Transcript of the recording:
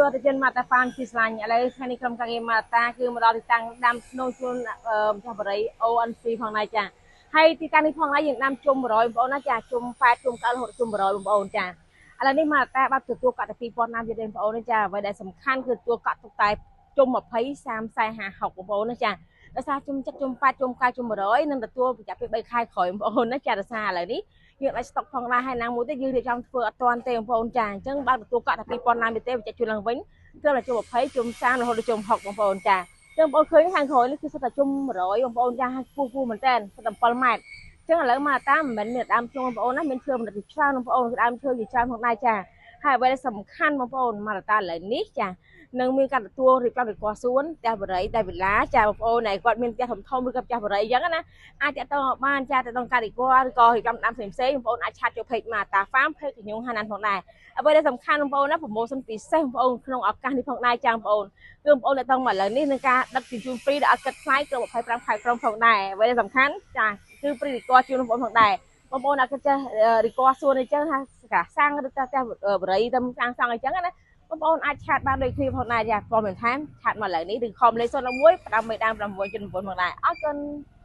ជួយអតិថិជនមកតាហ្វាមជាស្លាញ់ឥឡូវថ្ងៃនេះក្រុមការងារមកតាគឺមកដល់ទីតាំងដាំស្នូលជូនម្ចាស់បរិយ ONC ផងដែរចាហើយទីតាំងនេះផងដែរយើងដាំជុំ100បងប្អូនណាចាជុំ8ជុំ9រហូតជុំ100បងប្អូនចាឥឡូវនេះមកតាបាទទទួលកក់តែ2000ណាមទៀតទេបងប្អូនណាចាអ្វីដែលសំខាន់គឺទទួលកក់ទុកតែជុំ20 30 40 50 60បងប្អូនណាចាដោយសារជុំចិត្តជុំ8ជុំ9ជុំ100នឹងទទួលប្រយ័ត្នពី3ខែក្រោយបងប្អូនណាចាដោយសារឥឡូវនេះយើងអាចស្តុកផងដែរហើយណាមួយទៀតយើងរៀបចំធ្វើអត់ទាន់ទេបងប្អូនចាអញ្ចឹងបើទទួលកក់តែ2000ណាមទេបញ្ជាក់ជូនឡើងវិញត្រឹមតែជុំ20ជុំ30រហូតដល់ជុំ60បងប្អូនចាចឹងបងប្អូនឃើញខាងក្រោយនេះគឺសុទ្ធតែជុំ100បងប្អូនចាខ្ពស់ខ្ពស់មែនតើសុទ្ធតែ7ម៉ែត្រចឹងឥឡូវមកតាមមិនមែនមានដើមឈើបងប្អូនណាមានឈើមិនជាច្រើនបងប្អូនដើមឈើជាច្រើនផងដែរចាហើយអ្វីដែលសំខាន់បងប្អូនមកតាឥឡូវនេះចានឹងមានការទទួលរៀបចំវិកសួនផ្ទះបរិយតែវិឡាចាបងប្អូនដែលគាត់មានផ្ទះធំធំឬក៏ផ្ទះបរិយអញ្ចឹងណាអាចតាក់ទងបានចាតាក់ទងការវិកឬក៏រៀបចំដើមផ្សេងផ្សេងបងប្អូនអាច chat ចូល page មកតា farm page កញ្ញុងហាណានផងដែរអ្វីដែលសំខាន់បងប្អូនណា promotion ពិសេសបងប្អូនក្នុងឱកាសនេះផងដែរចាបងប្អូនគឺបងប្អូនតាក់ទងមកឥឡូវនេះនឹងការដឹកជញ្ជូន free ដែលអត់គិតថ្លៃគ្រប់25ខែក្រុងផងដែរអ្វីដែលសំខាន់ចាគឺ free វិកជូនបងប្អូនផងដែរបងប្អូនអត់គិតចេះរីកសួនអីចឹងថាសាំងឬផ្ទះបរិយទៅសាងសង់អីចឹងណាបងប្អូនអាច chat បានដូចគ្នាផងដែរចាព័ត៌មានថែម chat មកឥឡូវនេះឬខំលេខ011 5 1 9 9ផងដែរអរគុណ។